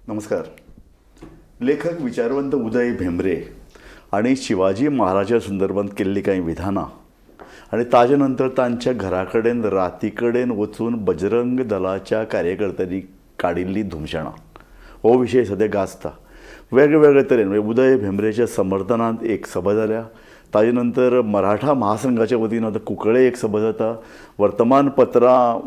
नमस्कार. लेखक विचारवंत उदय भेंब्रे आनी शिवाजी महाराजा संदर्भात केल्लीं कांय विधानां आनी ताजे नंतर तांच्या घरा कडेन राती कडेन वचून बजरंग दलाच्या कार्यकर्त्यांनी काडिल्लीं धुमशेणां हो विशय सद्या गाजता. वेगळे वेगळे तरेन, म्हणजे उदय भेंब्रेच्या समर्थनांत एक सभा जाल्या, ताजे नंतर मराठा महासंघाच्या वतीन आतां कुंकळे एक सभा जाता. वर्तमानपत्रां,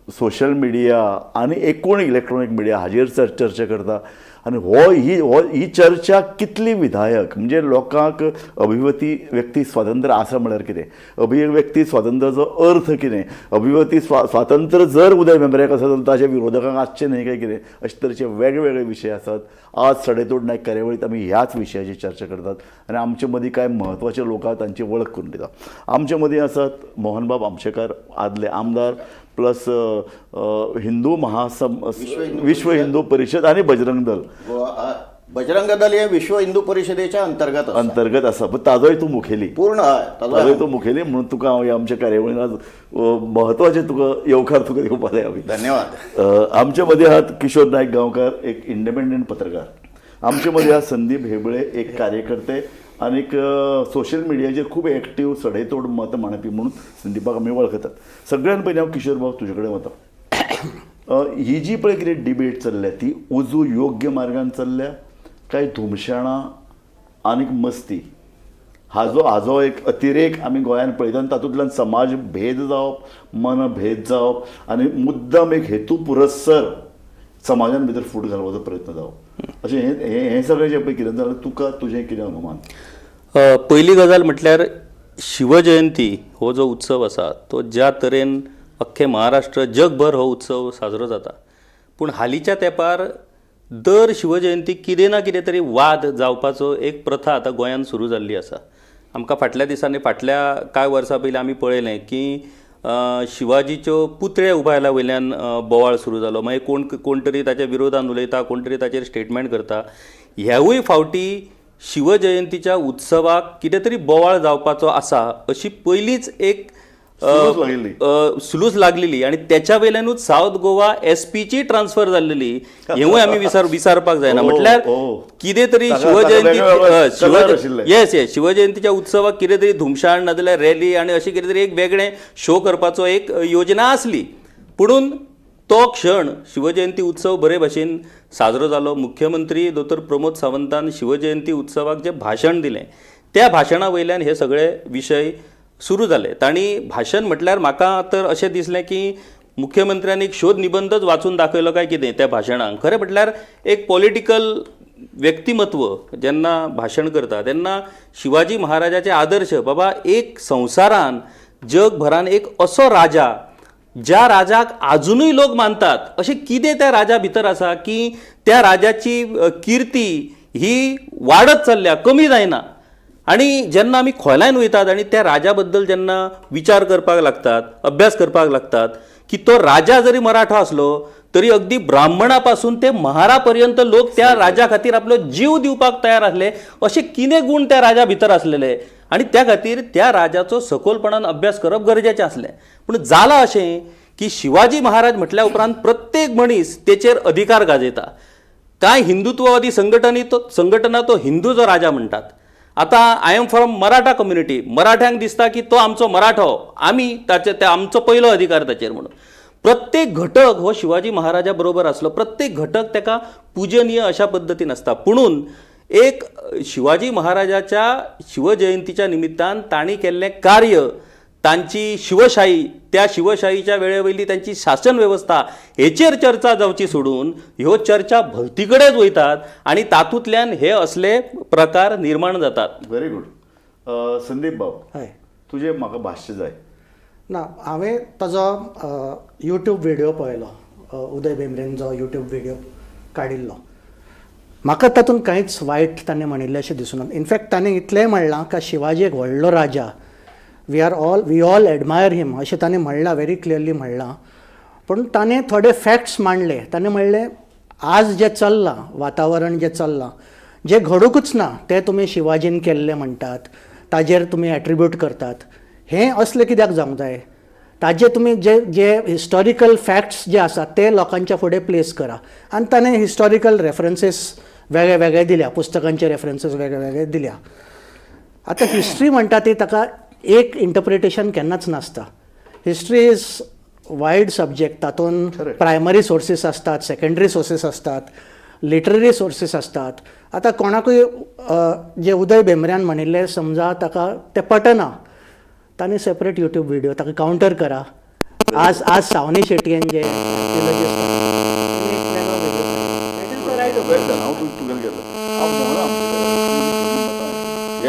सोशल मिडिया आनी एकूण इलेक्ट्रॉनीक मिडिया हाजेर चर्चा करता आनी हो ही चर्चा कितली विधायक, म्हणजे लोकांक अभिव्यक्ती व्यक्ती स्वातंत्र्य आसा म्हळ्यार कितें, अभिव्यक्ती स्वातंत्र्याचो अर्थ कितें, अभिव्यक्ती स्वातंत्र्य जर उदय भेंब्रेक आसा जाल्यार ताच्या विरोधकांक आसचें न्हय काय कितें, अशे तरेचे वेगवेगळे विशय आसात. आज सडेतोड नायक कार्यावळींत आमी ह्याच विशयाची चर्चा करतात आनी आमचे मदीं कांय म्हत्वाचे लोक आहात, तांची वळख करून दिता. आमचे मदीं आसात मोहनबाब आमशेकार, आदले आमदार, प्लस हिंदू महासम विश्व हिंदू परिषद आनी बजरंग दल. गोवा बजरंग दल हे विश्व हिंदू परिषदेच्या अंतर्गत आसा. अंतर्गत आसा, पण ताजोय तूं मुखेली. पूर्ण, हय, ताजो. ताजोय तूं मुखेली म्हणून तुका हांव ह्या आमच्या कार्यावळीन आज म्हत्वाचें तुका येवकार तुका दिवपा जाय आमी. धन्यवाद. आमचे मदीं आहात किशोर नायक गांवकार, एक इंडिपेंडंट पत्रकार. आमचे मदीं आहात संदीप हेबळे, एक कार्यकर्ते आनीक सोशल मिडियाचेर खूब एक्टीव, सडेतोड मत मांडपी म्हणून संदीपाक आमी वळखतात. सगळ्यान पयलीं हांव किशोर बाब तुजे कडेन वता. ही जी पळय कितें डिबेट चल्ल्या ती उजू योग्य मार्गान चल्ल्या काय धुमशेणां आनीक मस्ती हाजो एक अतिरेक आमी गोंयांत पळयता आनी तातूंतल्यान समाज भेद जावप, मनभेद जावप आनी मुद्दम एक हेतू पुरस्सर समाजान भितर फूट घालपाचो प्रयत्न जावप, अशें हें हें हें सगळें जें पळय कितें जाल्यार तुका तुजें कितें अनुमान? पयली गजाल म्हटल्यार शिवजयंती हो जो उत्सव आसा तो ज्या तरेन अख्खे महाराष्ट्र, जगभर हो उत्सव साजरो जाता, पूण हालींच्या तेंपार दर शिवजयंतीक कितें ना कितें तरी वाद जावपाचो एक प्रथा आतां गोंयांत सुरू जाल्ली आसा. आमकां फाटल्या दिसांनी, फाटल्या कांय वर्सां पयलीं आमी पळयलें की शिवाजीच्यो पुतळे उबारल्या वयल्यान बोवाळ सुरू जालो. मागीर कोण कोण तरी ताच्या विरोधान उलयता, कोण तरी ताचेर स्टेटमेंट करता. ह्यावूय फावटी शिवजयंतीच्या उत्सवाक कितें तरी बोवाळ जावपाचो आसा अशी पयलींच एक सुलूस लागिल्ली. सुलूस लागलेली आनी त्याच्या वयल्यानूच सावथ गोवा एस पीची ट्रान्सफर जाल्लेली, हेवूय आमी विसारपाक जायना. म्हटल्यार कितें तरी ताका शिवजयंती वेगळे कलर आशिल्ले. येस, शिवजयंतीच्या उत्सवाक कितें तरी धुमशाण नाजाल्यार रॅली आनी अशें कितें तरी एक वेगळें शो करपाचो एक योजना आसली. पुणून तो क्षण शिवजयंती उत्सव बरे भशेन साजरो जालो. मुख्यमंत्री दोतोर प्रमोद सावंतान शिवजयंती उत्सवाक जें भाशण दिलें त्या भाशणा वयल्यान हे सगळे विशय सुरू जाले. तांणी भाशण म्हटल्यार म्हाका तर अशें दिसलें की मुख्यमंत्र्यान एक शोध निबंदच वाचून दाखयलो काय कितें त्या भाशणाक. खरें म्हटल्यार एक पॉलिटिकल व्यक्तिमत्व जेन्ना भाशण करता तेन्ना शिवाजी महाराजाचे आदर्श, बाबा एक संवसारान, जगभरान एक असो राजा ज्या राजाक आजुनूय लोक मानतात, अशें कितें त्या राजा भितर आसा की त्या राजाची किर्ती ही वाडत चल्ल्या, कमी जायना. आनी जेन्ना आमी खोलायन वयतात आनी त्या राजा बद्दल जेन्ना विचार करपाक लागतात, अभ्यास करपाक लागतात की तो राजा जरी मराठा आसलो तरी अगदी ब्राह्मणा पासून ते महारा पर्यंत लोक त्या राजा खातीर आपलो जीव दिवपाक तयार आसले, अशे कितें गूण त्या राजा भितर आसलेले आनी त्या खातीर त्या राजाचो सखोलपणान अभ्यास करप गरजेचें आसलें. पूण जालां अशें की शिवाजी महाराज म्हटल्या उपरांत प्रत्येक मनीस तेचेर अधिकार गाजयता. कांय हिंदुत्ववादी संघटनी तो संघटना तो हिंदूचो राजा म्हणटात. आतां I am from Maratha community. मराठ्यांक दिसता की तो आमचो मराठो, आमी ताचे ते आमचो पयलो अधिकार ताचेर म्हणून. प्रत्येक घटक हो शिवाजी महाराजा बरोबर आसलो, प्रत्येक घटक ताका पुजनीय अशा पद्दतीन आसता. पुणून एक शिवाजी महाराजाच्या शिवजयंतीच्या निमित्तान तांणी केल्लें कार्य, तांची शिवशाही, त्या शिवशाहीच्या वेळे वयली तांची शासन वेवस्था हेचेर चर्चा जावची सोडून ह्यो चर्चा भलती कडेच वयतात आनी तातूंतल्यान हे असले प्रकार निर्माण जातात. Very good. संदीप बाब, तुजें म्हाका भाश्य जाय. ना, हांवें ताजो युट्यूब व्हिडियो पळयलो, उदय भेंब्रेन जो युट्यूब व्हिडियो काडिल्लो. म्हाका तातूंत कांयच वायट ताणें म्हणिल्लें अशें दिसूना. इनफॅक्ट ताणें इतलेंय म्हणलां का शिवाजी एक व्हडलो राजा, we all admire him अशें ताणें म्हणलां, व्हेरी क्लियरली म्हणलां. पूण ताणें थोडे फॅक्ट्स मांडले. ताणें म्हणलें, आज जें चल्लां, वातावरण जें चल्लां, जें घडुंकूच ना तें तुमी शिवाजीन केल्लें म्हणटात, ताजेर तुमी एट्रिब्यूट करतात, हें असलें कित्याक जावंक जाय? ताजे तुमी जे जे हिस्टॉरिकल फॅक्ट्स जे आसात ते लोकांच्या फुडें प्लेस करा आनी ताणें हिस्टॉरिकल रेफरन्सीस वेगळे वेगळे दिल्या, पुस्तकांचे रेफरन्सीस वेगळे वेगळे दिल्या. आतां हिस्ट्री म्हणटा ती ताका एक इंटरप्रिटेशन केन्नाच नासता. हिस्ट्री is wide subject, तातूंत प्रायमरी सोर्सीस आसतात, सेकंडरी सोर्सीस आसतात, लिटररी सोर्सीस आसतात. आतां कोणाकूय जे उदय भेंब्र्यान म्हणिल्लें समजा ताका तें पटना, तांणी सेपरेट युट्यूब व्हिडिओ ताका कावंटर करा. आज आज सावनी शेटयेन जे archaeologist आसा, तेणी एक वेगळो video काडला. That is the right Well done. हांव तुगेलें गेलो हांव मोहन आमचे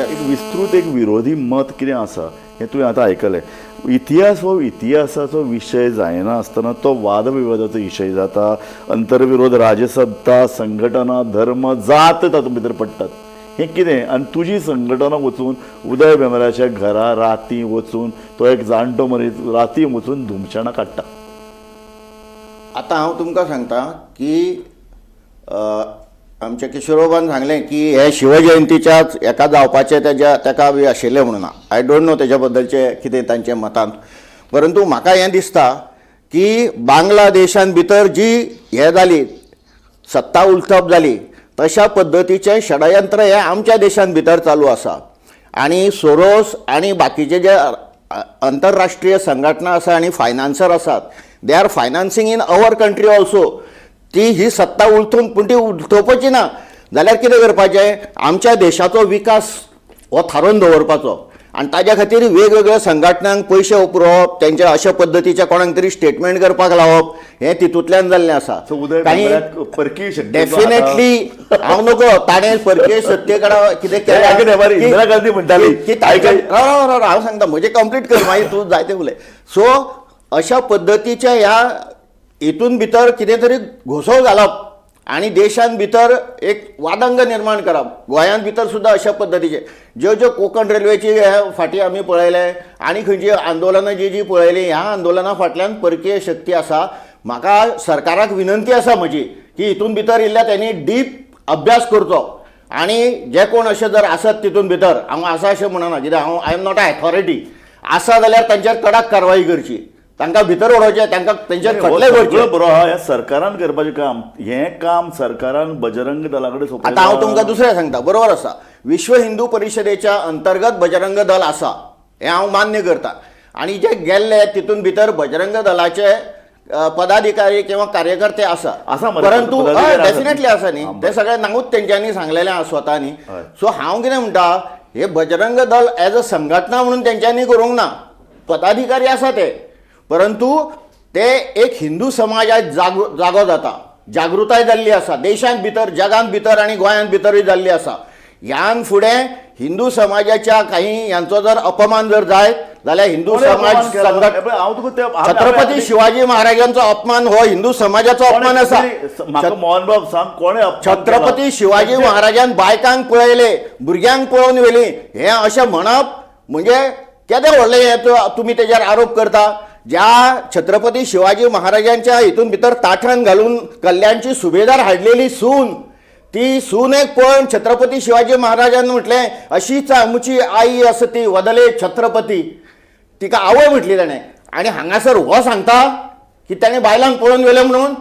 एक विस्तृत एक विरोधी मत कितें आसा हें तुवें आतां आयकलें. इतिहास हो इतिहासाचो विशय जायना आसतना तो वादविवादाचो विशय जाता. अंतर्विरोध, राजसत्ता, संघटना, धर्म, जात तातूंत भितर पडटात. हें कितें आनी तुजी संघटना वचून उदय भेंब्र्याच्या घरा राती वचून तो एक जाणटो मनीस राती वचून धुमशणां काडटा. आतां हांव तुमकां सांगता की आमच्या किशोरबाबान सांगलें की हे शिवजयंतीच्याच हेका जावपाचें तेज्या तेका बी आशिल्लें म्हणून. I don't know तेज्या बद्दलचें कितें तांचें मतान, परंतु म्हाका हें दिसता की बांगलादेशान भितर जी हें जाली सत्ता उलथप जाली तशा पद्दतीचें षडयंत्र हें आमच्या देशान भितर चालू आसा आनी सोरोस आनी बाकीचे जे अंतरराष्ट्रीय संघटना आसा आनी फायनान्सर आसात, they are financing in our country also. ती ही सत्ता उलथून, पूण ती उलथोवपाची ना जाल्यार कितें करपाचें, आमच्या देशाचो विकास हो थारोवन दवरपाचो आनी ताज्या खातीर वेगवेगळ्या संघटनांक पयशे उपरोवप, तेंच्या अशा पद्दतीच्या कोणाक तरी स्टेटमेंट करपाक लावप, हें तितूंतल्यान जाल्लें आसा. सो उदय काही भेंब्र्याक परकीय शक्तीचो डेफिनेटली हांव नको ताणें परकीय सत्ते कडेन कितें हे आगे बरें, इंदिरा गांधी म्हणटाली. की तांच्या, राव राव राव, हांव सांगता म्हजें कंप्लीट कर, मागीर तूं जायते उलय. सो अशा पद्दतीच्या ह्या हितून भितर कितें तरी घोसोळ घालप आनी देशान भितर एक वादंग निर्माण करप. गोंयांत भितर सुद्दां अशा पद्दतीचे ज्यो ज्यो कोंकण रेल्वेची हे फाटीं आमी पळयले आनी खंयची आंदोलनां जी जी पळयलीं, ह्या आंदोलना फाटल्यान परकीय शक्ती आसा. म्हाका सरकाराक विनंती आसा म्हजी की हितून भितर इल्ल्या तेणी डीप अभ्यास करचो आनी जे कोण अशे जर आसत तितून भितर, हांव आसा अशें म्हणना कित्याक हांव I am not a authority, आसा जाल्यार तांचेर कडक कारवाई करची, तांकां भितर उडोवचें, तांकां तेंचेर हो खटले सगळो करचे. बरो आहा, ह्या सरकारान करपाचें काम, हें काम सरकारान बजरंग दला कडेन सोंपयलां. आतां हांव तुमकां दुसरें सांगता, बरोबर आसा, विश्व हिंदू परिशदेच्या अंतर्गत बजरंग दल आसा हें हांव मान्य करता आनी जे गेल्ले तितून भितर बजरंग दलाचे पदाधिकारी किंवा कार्यकर्ते आसा. आसा मरे, परंतु पदाधिकारी आसा. डेफिनेटली आसा न्ही, आं, ते सगळे नांवूच तेंच्यांनी सांगलेलें आसा स्वता न्ही. हय. सो हांव कितें म्हणटा, हे बजरंग दल एज अ संघटना म्हणून तेंच्यांनी करूंक ना, पदाधिकारी आसा ते, परंतु ते एक हिंदू समाज आयज जागो जागो जाता, जागृताय जाल्ली आसा देशांत भितर, जगांत भितर आनी गोंयांत भितरूय जाल्ली आसा. ह्यान फुडें हिंदू समाजाच्या काही ह्यांचो जर अपमान जर जायत जाल्यार हिंदू कोणें समाज अपमान केला? संघट हे पळय, हांव तुका ते छत्रपती शिवाजी महाराजांचो अपमान हो हिंदू समाजाचो अपमान आसा. म्हाका मोहन बाब सांग, कोणें अपमान केला? छत्रपती शिवाजी महाराजान बायकांक पळयले, भुरग्यांक पळोवन व्हेली, हें अशें म्हणप म्हणजे केदें व्हडलें हें तुमी तेजेर आरोप करता. ज्या छत्रपती शिवाजी महाराजांच्या हितून भितर ताठान घालून कल्याणची सुभेदार हाडलेली सून, ती सून एक पळोवन छत्रपती शिवाजी महाराजान म्हटलें अशीच आमची आई आसा ती वदले छत्रपती, तिका आवय म्हटली ताणें. आनी हांगासर हो सांगता की ताणें बायलांक पळोवन व्हेलें म्हणून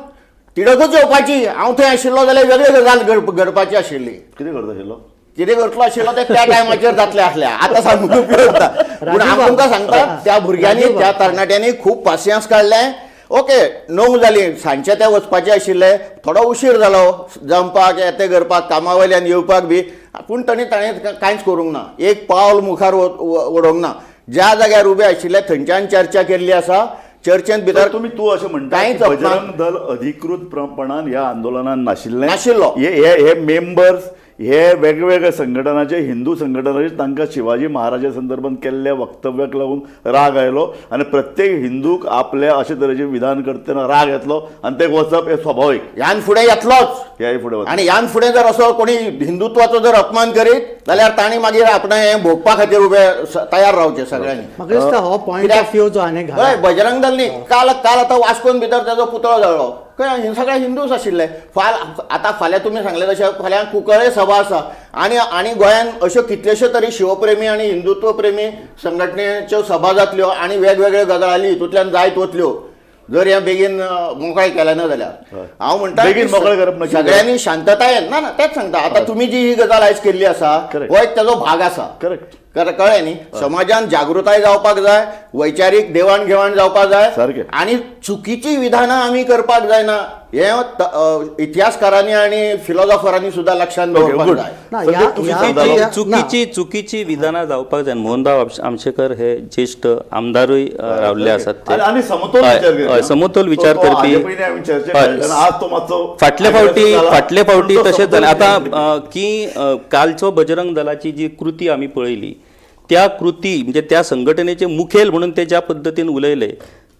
तिडकूच येवपाची. हांव थंय आशिल्लो जाल्यार वेगळी गजाल घडपाची आशिल्ली. कितें करता आशिल्लो? कितें करतलो आशिल्लो तें त्या टायमाचेर जातलें आसलें, आतां सांगून उपयोग ना. पूण हांव तुमकां सांगता त्या भुरग्यांनी, त्या तरणाट्यांनी खूब पासियेंस काडलें. ओके, 9 जालीं, सांजचे ते वचपाचे आशिल्ले, थोडो उशीर जालो जमपाक, येते करपाक, कामा वयल्यान येवपाक बी, पूण ताणें ताणें कांयच करूंक ना, एक पावल मुखार उडोवंक ना. ज्या जाग्यार उबे आशिल्ले थंयच्यान चर्चा केल्ली आसा. चर्चेंत भितर तर तुमी तूं अशें म्हणटा की कांयच अपमान- बजरंग दल अधिकृतपणान ह्या आंदोलनान नाशिल्लें, नाशिल्लो. हे हे हे मेंबर्स हे वेगवेगळ्या संघटनाचे, हिंदू संघटनाचे, तांकां शिवाजी महाराजा संदर्भात केल्ल्या वक्तव्याक लागून राग आयलो आनी प्रत्येक हिंदूक आपल्या अशे तरेचें विधान करतना राग येतलो आनी ते वचप हें स्वाभावीक. ह्यान फुडें येतलोच. ह्याय फुडें वता. आनी ह्यान फुडें जर असो कोणी हिंदुत्वाचो जर अपमान करीत जाल्यार तांणी मागीर आपणें हें भोगपा खातीर उबे तयार रावचें सगळ्यांनी. म्हाका दिसता हो पॉयंट ऑफ व्यू जो हाणें घाला हय, बजरंग दल न्ही, काल काल आतां वास्कोन भितर ताजो पुतळो जाळ्ळो. खंय सगळे हिंदूच आशिल्ले. फाल आतां फाल्यां तुमी सांगलें तशें फाल्यां कुंकळे सभा आसा आनी आनी गोंयांत अश्यो कितल्योश्यो तरी शिवप्रेमी आनी हिंदुत्व प्रेमी संघटनेच्यो सभा जातल्यो आनी वेगवेगळ्यो गजाली हितूंतल्यान जायत वतल्यो जर हें बेगीन मोकळें केलें ना जाल्यार. हांव म्हणटा बेगीन मोकळें करप ना. सगळ्यांनी शांततायेन. ना ना, तेंच सांगता. आतां तुमी जी ही गजाल आयज केल्ली आसा Correct. हो एक तेजो भाग आसा. करेक्ट. कळ्ळें न्ही? समाजान जागृताय जावपाक जाय, वैचारीक देवाण घेवाण जावपाक जाय. सारकें. आनी चुकीची विधानां आमी करपाक जायना हें इतिहासकारांनी आनी फिलॉसॉफरांनी सुद्दां लक्षांत दवरपाक गुड. जाय. ना, संदीप, तुमी सांगतालो. चुकीची चुकीची विधानां जावपाक जाय. मोहनभाऊ आमशेकर हे ज्येश्ठ आमदारूय रावल्ले आसात ते. आनी समतोल हय, विचार करपी. हय, समतोल विचार तो- तो करपी. हाजे पयलीं आमी चर्चे हय. केल्ले आनी आज तो मातसो फाटले फावटी जाला. फाटले फावटी पूण तो तशेंच जालें. समतोल आतां विचार की कालचो बजरंग दलाची जी कृती आमी पळयली त्या कृती म्हणजे त्या संघटनेचे मुखेल म्हणून ते ज्या पद्दतीन उलयले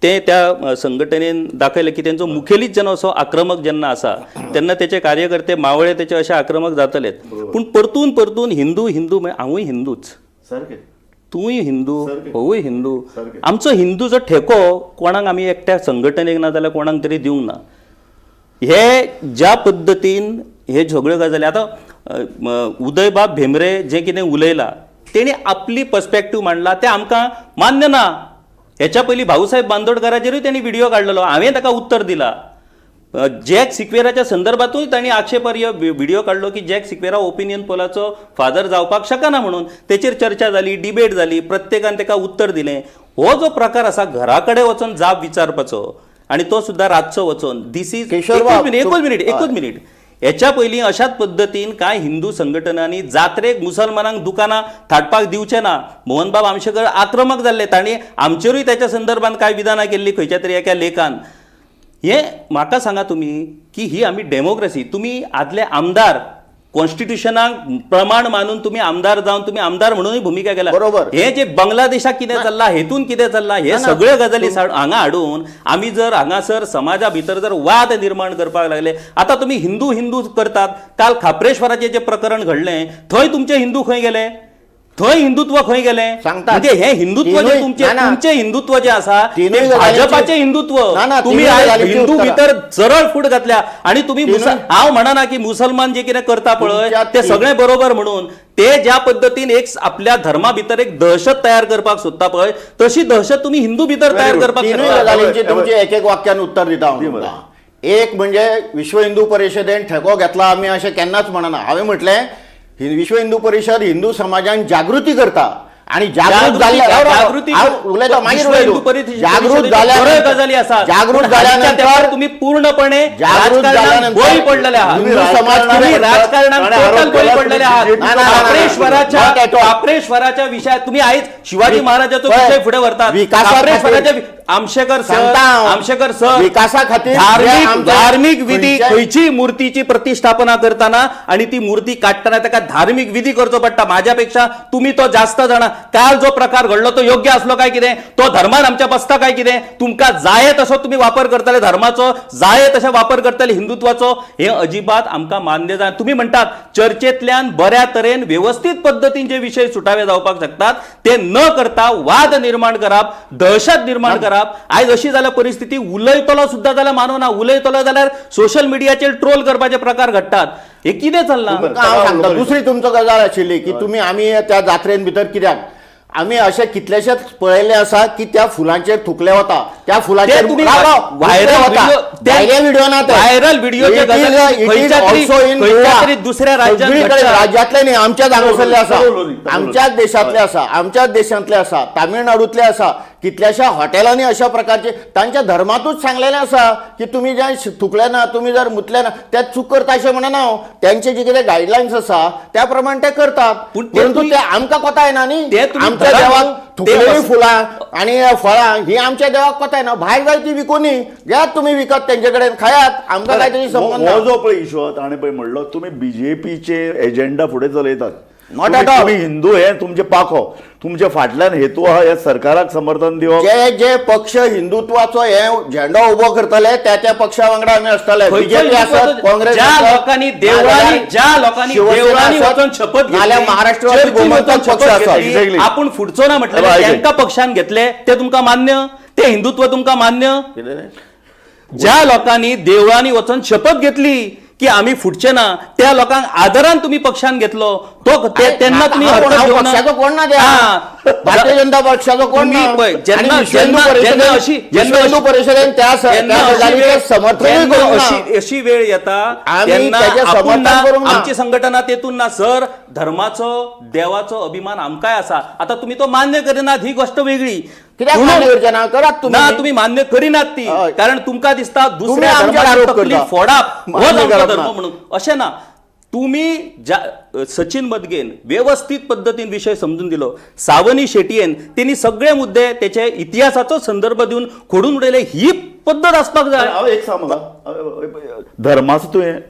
ते त्या संघटनेन दाखयलें की तेंचो मुखेलीच जेन्ना असो आक्रमक जेन्ना आसा तेन्ना तेचे कार्यकर्ते मावळे तेचे अशे आक्रमक जातलेच. पूण परतून परतून हिंदू हिंदू म्हणजे हांवूय हिंदूच, सारकें. तूंय हिंदू, सारकें. होवूय हिंदू. सारकें. आमचो हिंदूचो ठेको कोणाक आमी एकट्या संघटनेक ना जाल्यार कोणाक तरी दिवंक ना. हे ज्या पद्दतीन हे सगळ्यो गजाली आतां उदयबाब भेंब्रे जें कितें उलयला तेणी आपली पर्सपेक्टीव मांडला तें आमकां मान्य ना. हेच्या पयलीं भाऊसाहेब बांदोडकाराचेरूय तेणी व्हिडियो काडलेलो, हांवें ताका उत्तर दिला. जॅक सिक्वेराच्या संदर्भातूय तांणी आक्षेपार्ह व्हिडियो काडलो की जॅक सिक्वेरा ओपिनियन पोलाचो फादर जावपाक शकना म्हणून. तेचेर चर्चा जाली, डिबेट जाली, प्रत्येकान ताका उत्तर दिलें. हो जो प्रकार आसा घरा कडेन वचोन जाप विचारपाचो आनी तो सुद्दां रातचो वचोन, this is केशवबाब, एकूच मिनीट, एकूच मिनीट. हेच्या पयलीं अशाच पद्दतीन कांय हिंदू संघटनांनी जात्रेक मुसलमानांक दुकानां थाटपाक दिवचे ना, मोहनबाब आमशेकर आक्रमक जाल्ले, तांणी आमचेरूय त्याच्या संदर्भात कांय विधानां केल्लीं खंयच्या तरी एका लेखान. हे म्हाका सांगा तुमी की ही आमी डेमोक्रेसी, तुमी आदले आमदार कॉन्स्टिट्युशनाक प्रमाण मानून तुमी आमदार जावन तुमी आमदार म्हणूनय भुमिका केल्या. बरोबर. हे जे बांगलादेशाक कितें चल्लां, हेतून कितें चल्लां, हे सगळ्यो गजाली हांगा हाडून आमी जर हांगासर समाजा भितर जर वाद निर्माण करपाक लागले. आतां तुमी हिंदू हिंदू करतात, काल खाप्रेश्वराचें जें प्रकरण घडलें थंय तुमचे हिंदू खंय गेले, थंय हिंदुत्व खंय गेलें? सांगतात. म्हणजे हे हिंदुत्व जे तिनूय- तुमचे ना, ना. तुमचे हिंदुत्व जे आसा तिनूय ते गजालींची- भाजपाचें हिंदुत्व. ना, ना, तुमी तिनूय आयज गजालींची हिंदू उत्तरां. भितर सरळ फूट घातल्या आणि तुम्ही तिनूय- हांव म्हणना की मुसलमान जे कितें करता पळय तुमच्या ते सगळें बरोबर म्हणून, ते ज्या पद्दतीन एक आपल्या धर्मा भितर एक दहशत तयार करपाक सोदता पळय तशी दहशत तुम्ही हिंदू भितर तयार good. करपाक तिनूय शकता. गजालींची तुमची एक एक वाक्यान उत्तर दिता हांव दी तुमकां. एक म्हणजे विश्व हिंदू परिशदेन ठेको घेतला आमी अशें केन्नाच म्हणना. हांवें म्हटलें विश्व हिंदू परिशद हिंदू समाजान जागृती करता आणि जागृत जाल्ल्या राव, राव, जागृती हांव उलयता मागीर विश्व उलयता. हिंदू परिषदेच्यो जागृत बऱ्यो गजाली आसात. जागृत पूण हालींच्या जाल्यानंतर तेंपार तुम्ही पूर्णपणे जागृत राजकारणात जाल्यानंतर बळी पडलेले आहात. हिंदू समाज तुम्ही कितें राजकारणात ताणें आरोप टोटल बळी केला, पडलेले तुम्ही आहात. BJP ना, ना, ना, ना. खाप्रेश्वराच्या Not at all. खाप्रेश्वराच्या विशयात तुम्ही आयज शिवाजी महाराजाचो पळय, विशय फुडें व्हरतात. विकासा खातीर- खाप्रेश्वराच्या आमशेकर सर, सांगता हांव. आमशेकर सर, विकासा खातीर जे धार्मिक आमच्या धार्मिक विधी खंयच्याय- खंयचीय मूर्तीची प्रतिष्ठापना करताना आणि ती मूर्ती काडटना ताका धार्मिक विधी करचो पडटा. माझ्या पेक्षा तुम्ही तो जास्त जाणा. काल जो प्रकार घडलो तो योग्य असलो काय कितें, तो धर्मान आमच्या बसता काय कितें? तुमकां जाय तसो तुम्ही वापर करतले धर्माचो, जाय तशें वापर करतले हिंदुत्वाचो, हे अजिबात आमकां मान्य जायना. तुम्ही म्हणटात चर्चेतल्यान बऱ्या तरेन व्यवस्थीत पद्दतीन जे विशय सुटावे जावपाक शकतात ते न करता वाद निर्माण करप, दहशत निर्माण करप. आयज अशी जाल्या परिस्थिती, उलयतलो सुद्दां जाल्यार मानवना, उलयतलो जाल्यार सोशल मिडियाचेर ट्रोल करपाचे प्रकार घडटात. हे कितें चल्लां? तुमकां हांव सांगता दुसरी तुमचो गजाल आशिल्ली की तुमी आमी त्या जात्रेन भितर कित्याक आमी अशे कितलेशेच पळयल्ले आसा की त्या फुलांचेर थुकले वता, त्या फुलांचेर ते तुम्ही राव, राव, व्हायरल थुकले वता. व्हिडिओ- ते- भायले व्हिडिओ ना ते. व्हायरल व्हिडिओचे It is- गजाली it is खंयच्या तरी- also in खंयच्या Goa. तरी दुसऱ्या राज्यांत सगळीकडे घडटा. राज्यांतले न्ही, आमच्याच हांगासरले आसा, तमिळनाडू, तमिळनाडू. आमच्याच देशांतले आसा, आमच्याच देशांतले आसा, तामिळनाडूतले आसा, कितल्याशा हॉटेलांनी अशा प्रकारचे तांच्या धर्मातूच सांगलेलें आसा की तुमी जे थुकले ना, तुमी जर मुतले ना, ते चूक करता अशें म्हणना हांव. त्यांचे जे कितें गायडलायन्स आसा त्या प्रमाण ते करतात, पूण ते परंतु तुम्ही- ते आमकां कोता येना न्ही. ते तुम्ही आमच्या धरा देवाक न्हू. ते थुकलेली फुलां आनी फळां ही आमच्या देवाक कोता येना. भायर जाय ती विकूनी घेयात तुमी विकत तेंचे कडेन खायात, आमकां काय तेजी संबंद हो ना. जो पळय इशू आहा ताणें पळय म्हणलो तुमी बीजेपीचे एजेंडा फुडें चलयतात. Not तुमी- at all. तुमी हिंदू हे तुमचे पाखो, तुमच्या फाटल्यान हेतू आहा ह्या सरकाराक समर्थन दिवप. जे जे पक्ष हिंदुत्वाचो हे झेंडो उबो करतले त्या त्या पक्षा वांगडा आमी असतले. खंयचो बीजेपी आसत, हिंदुत्वाचो- काँग्रेस ज्या आसत, लोकांनी देवळांनी नाजाल्यार ज्या लोकांनी शिवसेना देवळांनी आसत, वचून शपथ घेतली, नाजाल्यार महाराष्ट्रवादी चर्चीन गोमंतक वचून पक्ष शपथ आसत. घेतली, Exactly. आपूण फुटचो ना म्हटलें Right. तांकां पक्षान घेतले ते तुमकां मान्य, ते हिंदुत्व तुमकां मान्य? ज्या लोकांनी देवळांनी वचून शपथ घेतली की आमी फुटचे ना, त्या लोकांक आदरान तुम्ही पक्षान घेतलो तो अरे, तेन्ना तुम्ही हांव हरकत हांव घेवना. पक्षाचो कोण ना त्या. हा. भारतीय जनता पक्षाचो कोण तुम्ही ना. पळय, आणि जेन्ना विश्व हिंदू जेन्ना जेन्ना परिषदेन अशी विश्व जेन्ना हिंदू अशी- परिषदेन त्या जेन्ना त्या अशी गजालीचें वेळ- समर्थनूय जेन्ना करूंक ना. अशी अशी वेळ येता आमी तेन्ना त्याचें आपूण समर्थन ना, करूंक ना. आमची संघटना तेतून ना सर. धर्माचो देवाचो अभिमान आमकांय आसा. आतां तुमी तो मान्य करिनात ही गोष्ट वेगळी. कित्याक म्हणून- मान्य करचे ना? करात तुमी. ना, तुमी मान्य करिनात ती, हय. कारण तुमकां दिसता दुसऱ्या आमचेर धर्माची आरोप तकली करता. फोडप मान्य होच आमचो करप धर्म ना. म्हणून अशें ना. तुमी ज्या सचिन मदगेन व्यवस्थीत पद्दतीन विशय समजून दिलो, सावनी शेटयेन तेणी सगळे मुद्दे तेचे इतिहासाचो संदर्भ दिवन खोडून उडयले, ही पद्दत आसपाक जाय. हांव एक सांग म्हाका, धर्माचो तुवें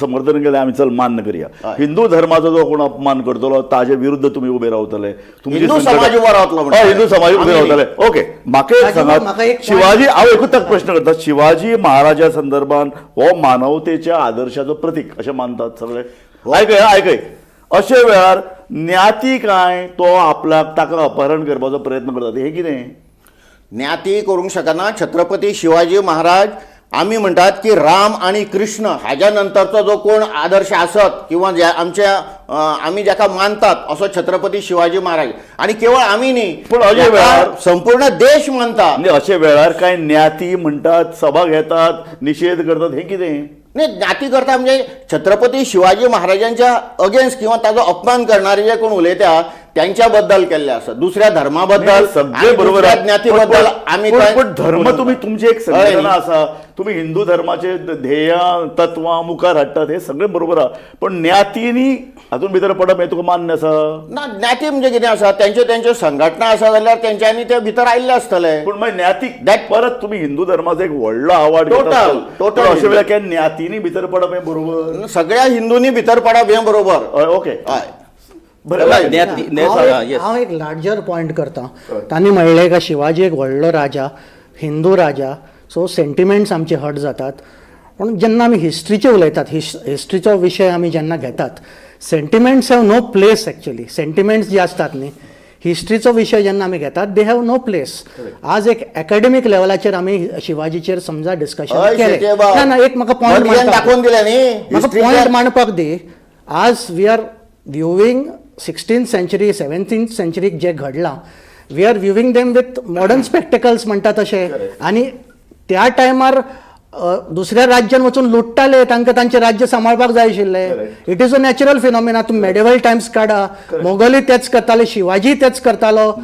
समर्थन केलें, आमी चल मान्य करया. हिंदू धर्माचो जो कोण अपमान करतलो ताजे विरुद्ध तुमी उबे रावतले. तुमची हिंदू संघटना- समाज उबो रावतलो म्हणटा. हय, हिंदू समाज उबे आमी न्ही. रावतले. ओके, म्हाका एक राजू, सांगात, म्हाका एक point- Shivaji, हांव एकूच ताका प्रश्न करता, शिवाजी महाराजा संदर्भान हो मानवतेच्या आदर्शाचो प्रतीक अशें मानतात सगळे. आयकय आयकय, अशे वेळार ज्ञाती काय तो आपल्याक ताका अपहरण करपाचो प्रयत्न करतात, हें कितें? ज्ञाती करूंक शकना. छत्रपती शिवाजी महाराज, आमी म्हणटात की राम आनी कृष्ण हाज्या नंतरचो जो कोण आदर्श आसत किंवा जे आमच्या आमी जाका मानतात असो छत्रपती शिवाजी महाराज. आनी केवळ आमी न्ही, पूण अशे जाका वेळार- संपूर्ण देश मानता. म्हणजे अशे वेळार काय ज्ञाती म्हणटात, सभा घेतात, निशेध करतात, हें कितें? नाही, ज्ञाती करता म्हणजे छत्रपती शिवाजी महाराजांच्या अगेन्स्ट किंवा ताजो अपमान करणारे जे कोण उलयता त्यांच्या बद्दल केल्ले आसा, दुसऱ्या धर्मा बद्दल, सगळे बरोबर आहे. ज्ञातीबद्दल पण- आमी पण- थंय पण धर्म तुम्ही तुमची एक हय संघटना न्ही? आसा, तुम्ही हिंदू धर्माचे ध्येयां तत्वां मुखार हाडटात, हे सगळें बरोबर आहा, पण ज्ञातींनी हातूंत भितर पडप हें तुका मान्य आसा? ना, ज्ञाती म्हणजे कितें आसा, तेंच्यो तेंच्यो संघटना आसा जाल्यार तेंच्यांनी ते भितर आयिल्ले आसतले. पूण मागीर ज्ञाती परत तुम्ही हिंदू धर्माचो एक व्हडलो आवाड घेता Total, आसतलो. total पूण अशे हिंदू. वेळार काय ज्ञातींनी भितर पडप हें बरोबर? सगळ्या हिंदूंनी भितर पडप हें बरोबर. हय, ओके. हय. बरें. ज्ञाती हांव एक- येस. हांव एक लार्जर पॉयंट करता. तांणी म्हणलें का शिवाजी एक व्हडलो राजा, हिंदू राजा, सो सेंटिमेंट्स आमचे हर्ट जातात. पूण जेन्ना आमी हिस्ट्रीचे उलयतात, हिस्ट्रीचो विशय आमी जेन्ना घेतात, sentiments have no place actually. Sentiments जे आसतात न्ही, हिस्ट्रीचो विशय जेन्ना आमी घेतात, they have no place. आज एक एकाडेमीक लेवलाचेर आमी शिवाजीचेर समजा डिस्कशन हय, केलें. शेट्ये बाब. ना ना, एक म्हाका पॉयंट मदगेन दाखोवन दिलें न्ही म्हाका हिस्ट्रीचे- पॉयंट मांडपाक दी. आज we are viewing 16th century, 17th सेंचुरीक जें घडलां, we are viewing them with modern spectacles म्हणटा तशें. आनी त्या टायमार दुसऱ्या राज्यान वचून लुट्टाले, तांकां तांचें राज्य सांबाळपाक जाय आशिल्लें. It is a natural phenomena. तूं मेडेवल टायम्स काडा, मोगलूय तेच करताले, शिवाजी तेच करतालो,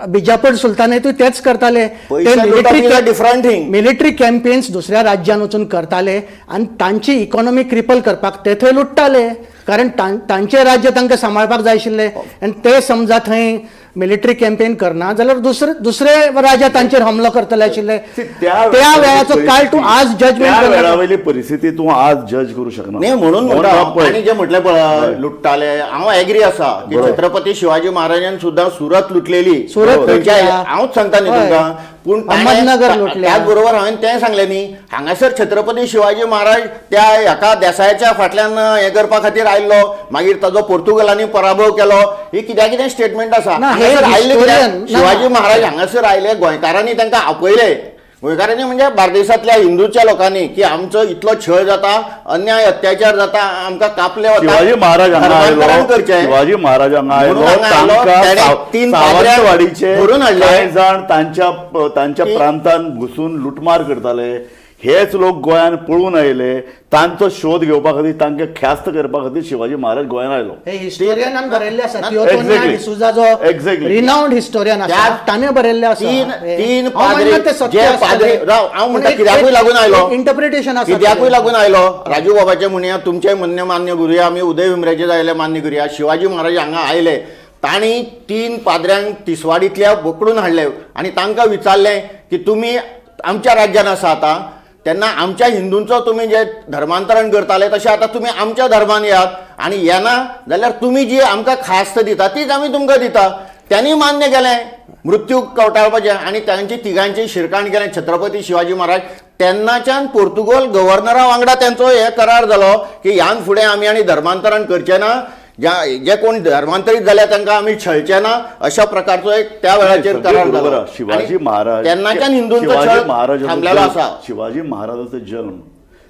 बिजापूर सुलतानेतूय तेच करताले. पयशे लुटप is a different thing. Military campaigns दुसऱ्या राज्यान वचून करताले आनी तांची इकॉनॉमी क्रिपल करपाक ते थंय लुट्टाले, कारण तांचें राज्य तांकां सांबाळपाक जाय आशिल्लें. आनी ते समजा थंय मिलिटरी कॅम्पेन करना जाल्यार दुसरे दुसरे राजा तांचेर हमलो करतले आशिल्ले. त्या त्या वेळाचो काळ तूं आज त्या जजमेंट वेळावयली परिस्थिती तूं आज जज करू शकना. न्ही, म्हणून म्हणटा म्हणून पळय. तांणी जें म्हटलें पळय लुट्टाले, हांव एग्री आसा की बरोबर. छत्रपती शिवाजी महाराजान सुद्दां सुरत लुटलेली. सुरत थंयच्या लुटल्या. हांवूच सांगता न्ही हय. तुमकां. पूण अहमदनगर लुटल्या. त्याच बरोबर हांवें तें सांगलें न्ही, हांगासर छत्रपती शिवाजी महाराज त्या ह्याका देसायाच्या फाटल्यान हें करपा खातीर आयल्लो, मागीर ताजो पोर्तुगलांनी पराभव केलो, ही कित्या कितें स्टेटमेंट आसा. ना, हे हांगासर आयिल्ले कित्याक? historian- ना, शिवाजी ना. महाराज हांगासर आयले, गोंयकारांनी तांकां आपयले. गोंयकारांनी म्हणजे बार्देसांतल्या हिंदूच्या लोकांनी, की आमचो इतलो छळ जाता, अन्याय अत्याचार जाता, आमकां कापले वता, शिवाजी महाराज हांगा धर्मांतरण आयलो, करचें. शिवाजी महाराज हांगा आयलो, म्हणून हांगा आयलो, तांकां तेणें तीन पाद्र्यांक सावंतवाडीचे धरून हाडले. कांय जाण तांच्या तांच्या की- प्रांतान घुसून लुटमार करताले. हेच लोक गोंयान पळून आयले, तांचो शोध घेवपा खातीर, तांकां ख्यास्त करपा खातीर शिवाजी महाराज गोंयान आयलो. हे हिस्टोरियनान बरयल्ले आसा. थियोतोनिया Exactly. D'Souza जो Exactly. Renowned historian आसा, ताणें बरयल्लें आसा. तीन हांव पाद्री म्हणना तें सत्य जे आसतलें. पाद्री राव, हांव म्हणटा पूण कित्याकूय लागून आयलो. इंटरप्रिटेशन आसा. कित्याकूय लागून आयलो. राजू बाबाचें म्हणया, तुमचें म्हणणें मान्य करुया, आमी उदय भेंब्रेचें जाय जाल्यार मान्य करुया. शिवाजी महाराज हांगा आयले, तांणी तीन पाद्र्यांक तिसवाडींतल्या पकडून हाडले आनी तांकां विचारलें की तुमी आमच्या राज्यान आसा आतां, तेन्ना आमच्या हिंदूंचो तुमी जे धर्मांतरण करताले तशें आतां तुमी आमच्या धर्मान येयात, आनी येना जाल्यार तुमी जी आमकां खास्त दिता तीच आमी तुमकां दिता. त्यांनी मान्य केलें, मृत्यू कवटाळपाचें, आनी तांची तिगांची शिरकाण केलें. छत्रपती शिवाजी महाराज तेन्नाच्यान पोर्तुगोल गव्हर्नरा वांगडा तेंचो हे करार जालो की ह्यान फुडें आमी आनी धर्मांतरण करचे ना. ज्या जे कोण धर्मांतरीत जाल्या तांकां आमी छळचे ना अशा प्रकारचो एक त्या वेळाचेर सगळें करार बरोबर जालो. आहा. शिवाजी आनी महाराज तेन्नाच्यान हिंदूंचो शिवाजी छळ महाराजाचो थांबलेलो जल्म- आसा. शिवाजी महाराजाचो जल्म,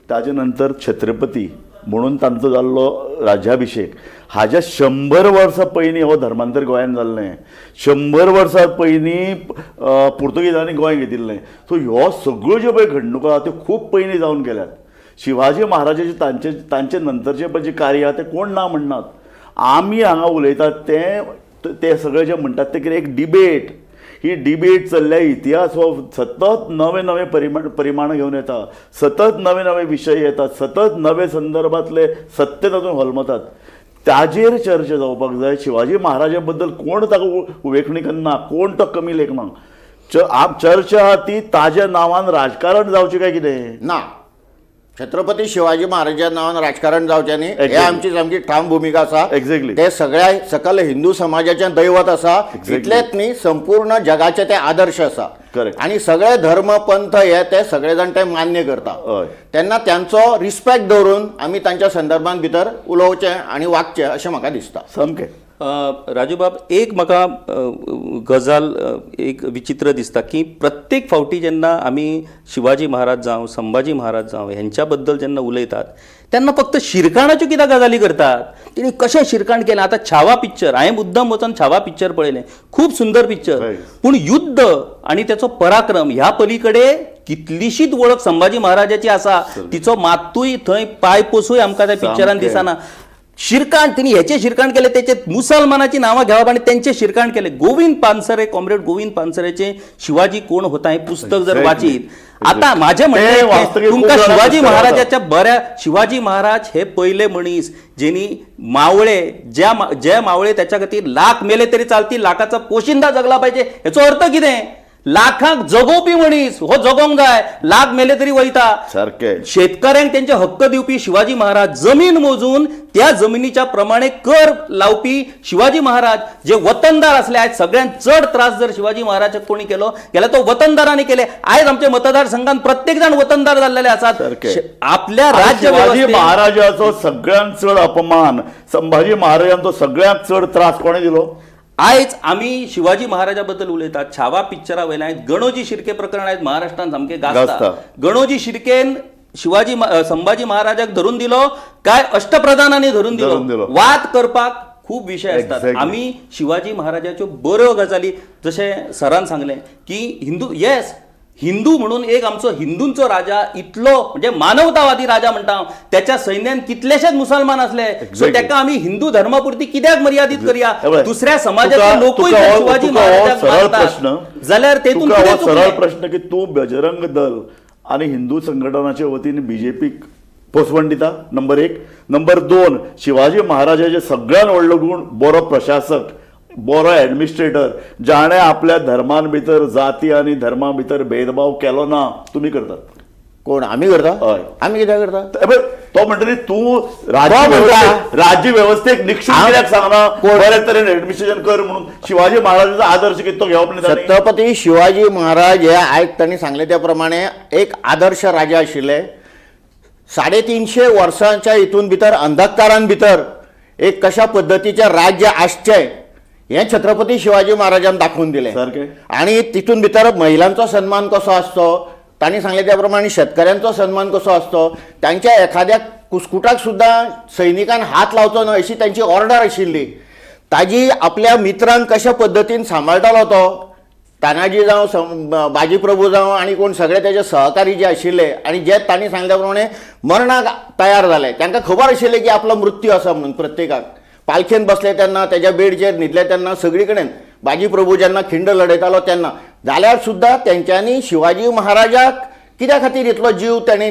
ताजे नंतर छत्रपती म्हणून तांचो जाल्लो राज्याभिशेक, हाज्या 100 वर्सां पयलीं हो धर्मांतर गोंयांत जाल्लें. 100 वर्सां पयलीं पुर्तुगेजांनी गोंय घेतिल्लें. सो ह्यो सगळ्यो ज्यो पळय घडणुको आहा त्यो खूब पयलीं जावन गेल्यात. शिवाजी महाराजाचे तांचे तांचे नंतरचे पळय जे कार्य आहा तें कोण ना म्हणनात. आमी हांगा उलयतात तें ते सगळे जे म्हणटात ते कितें एक डिबेट, ही डिबेट चल्ल्या. इतिहास हो सतत नवे नवे परिमाण घेवन येता, सतत नवे नवे विशय येतात, सतत नवे संदर्भांतले सत्य तातूंत होलमतात. ताजेर चर्चा जावपाक जाय. शिवाजी महाराजा बद्दल कोण ताका उवेखणी करना, कोण तो कमी लेखना. चर्चा आहा ती ताज्या नांवान राजकारण जावचें काय कितें? ना, छत्रपती शिवाजी महाराजा नांवान राजकारण जावचें न्ही, हे आमची सामकी ठाम भुमिका आसा. ते सगळ्या सकल हिंदू समाजाचें दैवत आसा. इतलेंच न्ही, संपूर्ण जगाचे ते आदर्श आसा. आनी सगळे धर्म पंथ हे ते सगळे जाण ते मान्य करता. तेन्ना त्यांचो रिस्पेक्ट दवरून आमी तांच्या संदर्भान भितर उलोवचें आनी वागचें अशें म्हाका दिसता. सामकें. राजूबाब, एक म्हाका गजाल एक विचित्र दिसता की प्रत्येक फावटी जेन्ना आमी शिवाजी महाराज जावं संभाजी महाराज जावं हेंच्या बद्दल जेन्ना उलयतात तेन्ना फक्त शिरकाणाच्यो कित्याक गजाली करतात? तेणी कशें शिरकाण केलें? आतां छावा पिक्चर हांवें मुद्दम वचोन छावा पिक्चर पळयलें, खूब सुंदर पिक्चर. पूण युद्ध आनी तेचो पराक्रम ह्या पलीकडे कितलीशीच वळख संभाजी महाराजाची आसा, तिचो मात्तूय थंय पांय पोसूय आमकां त्या पिक्चरान दिसना. शिरकाण तिने ह्याचे शिरकाण केले, त्याचे मुसलमानाची नावां घेवप आनी तेंचे शिरकाण केले. गोविंद पानसरे, कॉम्रेड गोविंद पानसरेचे शिवाजी कोण होता हे पुस्तक जर वाचीत, आता माझे म्हणणे ते इतकें, वाचतकीर खूब तुमकां जाणां शिवाजी पुस्तकां वता. महाराजाच्या बऱ्या, शिवाजी महाराज हे पयले मनीस जेनी मावळे, ज्या जे मावळे त्याच्या खातीर लाख मेले तरी चालतील, लाखाचा पोशिंदा जगला पाहिजे, हेचो अर्थ कितें? लाखांक जगोवपी मनीस हो जगोंक जाय, लाख मेले तरी वयता. शेतकऱ्यांक त्यांचे हक्क दिवपी शिवाजी महाराज, जमीन मोजून त्या जमिनीच्या प्रमाणे कर लावपी शिवाजी महाराज, जे वतनदार असले, आयज सगळ्यांत चड त्रास जर शिवाजी महाराजाक कोणी केलो गेल्यार तो वतनदारांनी केले. आयज आमच्या मतदारसंघात प्रत्येक जाण वतनदार जाल्लेले आसात. आपल्या आणि राज्य शिवाजी वेवस्थेत महाराजाचो सगळ्यांत चड अपमान, संभाजी महाराजांचो सगळ्यांत चड त्रास कोणें दिलो? आयज आमी शिवाजी महाराजा बद्दल उलयतात, छावा पिक्चरा वयल्यान गणोजी शिर्के प्रकरण आयज महाराष्ट्रान सामकें गाजता. गाजता. गणोजी शिर्केन शिवाजी संभाजी महाराजाक धरून दिलो काय अष्टप्रधानांनी धरून धरून दिलो? दिलो. वाद करपाक खूब विशय आसतात. आमी शिवाजी महाराजाच्यो बऱ्यो गजाली, जशें सरान सांगलें की हिंदू, येस, हिंदू म्हणून एक आमचो हिंदूंचो राजा इतलो म्हणजे मानवतावादी राजा म्हणटा हांव, त्याच्या सैन्यान कितलेशेच मुसलमान असले, सो तेका आमी हिंदू धर्मापुरती कित्याक मर्यादीत करया? हे पळय, दुसऱ्या समाजाचे लोकूय तुका जर हो- शिवाजी तुका हो महाराजाक सरळ मानतात प्रश्न, जाल्यार तेतून तुका कितें हो सरळ चुकलें? प्रश्न की तूं बजरंग दल आनी हिंदू संघटनाचे वतीन बीजेपीक पोसवण दिता, नंबर 1. नंबर 2, शिवाजी महाराजाचे सगळ्यात व्हडलो गूण बरो प्रशासक, बरो एडमिनिस्ट्रेटर, जाणें आपल्या धर्मान भितर जाती आनी धर्मा भितर भेदभाव केलो ना. तुमी करतात. कोण आमी करता? हय. आमी कित्याक करता? हे पळय, तो म्हणटा न्ही, तूं राज्य तो म्हणटा. राज्य व्यवस्थेक निक्षून कित्याक सांगना बरे तरेन एडमिनिस्ट्रेशन कर म्हणून? शिवाजी महाराजाचो आदर्श कितें तो घेवप न्ही तांणी? छत्रपती शिवाजी महाराज हे आयज तांणी सांगले त्या प्रमाणे एक आदर्श राजा आशिल्ले. 350 वर्सांच्या हितून भितर अंधकारान भितर एक कशा पद्दतीचें राज्य आसचें हें छत्रपती शिवाजी महाराजान दाखोवन दिलें. आनी तितून भितर महिलांचो सन्मान कसो आसचो, तांणी सांगलें त्या प्रमाणे शेतकऱ्यांचो सन्मान कसो आसचो, तांच्या एखाद्या कुस्कुटाक सुद्दां सैनिकान हात लावचो न्हय अशी तांची ऑर्डर आशिल्ली. ताजी आपल्या मित्रांक कशा पद्दतीन सांबाळटालो तो तानाजी जावं, बाजी प्रभू जावं आनी कोण सगळे तेजे सहकारी जे आशिल्ले आनी जे तांणी सांगल्या प्रमाणे मरणाक तयार जाले, तांकां खबर आशिल्लें की आपलो मृत्यू आसा म्हणून. प्रत्येकाक पालखेन बसले तेन्ना, तेज्या बेडचेर न्हिदले तेन्ना, सगळी कडेन बाजी प्रभू जेन्ना खिंड लढयतालो तेन्ना जाल्यार सुद्दां तेंच्यांनी शिवाजी महाराजाक कित्या खातीर इतलो जीव तांणी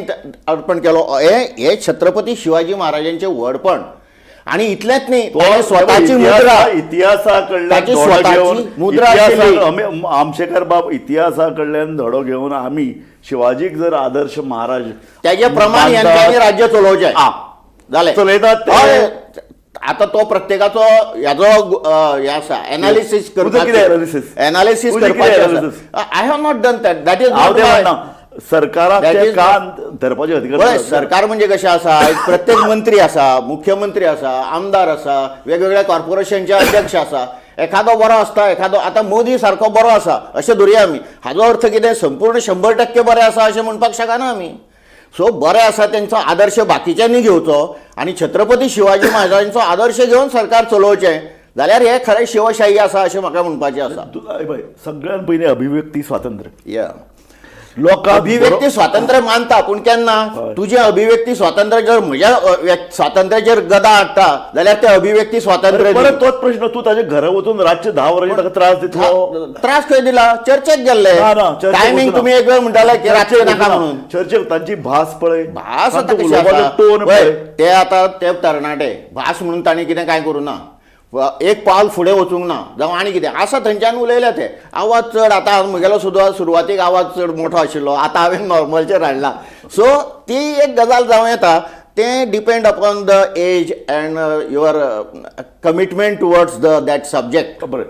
अर्पण केलो, हे छत्रपती शिवाजी महाराजांचें व्हडपण. आनी इतलेंच न्ही, ताणें स्वताची मुद्रा, इतिहासाकडल्यान ताची धडो स्वताची घेवन, मुद्रा आशिल्ली. आमशेकर बाब, इतिहासा कडल्यान धडो घेवन आमी शिवाजीक जर आदर्श महाराज त्याचे प्रमाण यांच्यानी राज्य चलोवचें जालें. चलयतात ते. हय, आता तो प्रत्येकाचो ह्याचो हे आसा एनालिसीस तुझं कितें analysis? एनालिसीस तुझें कितें करपाचें. analysis? I have not done that, that is हांव तें म्हणना. सरकाराक That ते is कान धरपाचे अधिकार पळय नासता. सरकार म्हणजे कशें आसा, एक प्रत्येक मंत्री आसा, मुख्यमंत्री आसा, आमदार आसा, वेगवेगळ्या कॉर्पोरेशनचे अध्यक्ष आसा. एखादो बरो आसता, एखादो आतां मोदी सारको बरो आसा अशें धरुया आमी. हाजो अर्थ कितें, संपूर्ण 100% बरें आसा अशें म्हणपाक शकना आमी. सो बरें आसा तेंचो आदर्श बाकीच्यांनी घेवचो आनी छत्रपती शिवाजी महाराजांचो आदर्श घेवन सरकार चलोवचें जाल्यार हें खरें शिवशाही आसा अशें म्हाका म्हणपाचें आसा. हय पळय, सगळ्यात पयलीं अभिव्यक्ती स्वातंत्र्य या लोकांक अभिव्यक्ती स्वातंत्र्य मानता, पूण केन्ना तुजें अभिव्यक्ती स्वातंत्र्य जर म्हज्या स्वातंत्र्याचेर गदा हाडटा जाल्यार तें अभिव्यक्ती स्वातंत्र्य परत न्ही. तोच प्रश्न, तूं ताच्या घरा वचून रातचे 10 वरांचेर ताका त्रास दितलो? त्रास खंय दिला, चर्चेक गेल्ले. ना, ना, चर्चेक टायमींग वचना. तुमी एक वेळ म्हणटाले की रातचे नाका म्हणून. चर्चेक तांची भास पळय, भास आतां तांचो कशी उलोवपाचो आसा टोन पळय, पळय. ते आतां ते तरणाटे भास म्हणून तांणी कितें कांय करूं ना, एक पावल फुडें वचूंक ना जावं आनी कितें आसा थंयच्यान उलयले ते. आवाज चड आतां म्हगेलो सुद्दां सुरवातीक आवाज चड मोठो आशिल्लो, आतां हांवें नॉर्मलचेर हाडला. सो ती एक गजाल जावं येता, तें depend upon the age and your commitment towards the that subject. बरें,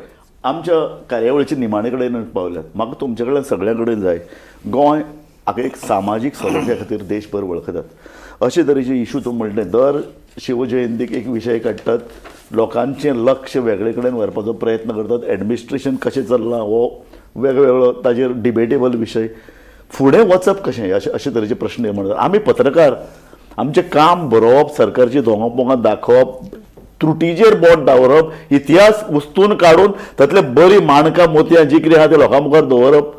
आमच्या कार्यावळीच्या निमाणे कडेन पावल्यात. म्हाका तुमचे कडेन सगळ्यां कडेन जाय, गोंय हाका एक सामाजीक समस्या खातीर देशभर वळखतात. अशे तरेचे इशू तूं म्हणलें, दर शिवजयंतीक एक विशय काडटात, लोकांचें लक्ष वेगळे कडेन व्हरपाचो प्रयत्न करतात. एडमिनिस्ट्रेशन कशें चल्लां हो वेगवेगळो ताजेर डिबेटेबल विशय. फुडें वचप कशें, अशे अशे तरेचे प्रश्न निर्माण जातात. आमी पत्रकार, आमचें काम बरोवप, सरकारची धोंगां पोंगां दाखोवप, त्रुटीचेर बोट दवरप, इतिहास उस्तून काडून तातले बरी माणकां मोतयां जी कितें आहा ते लोकां मुखार दवरप,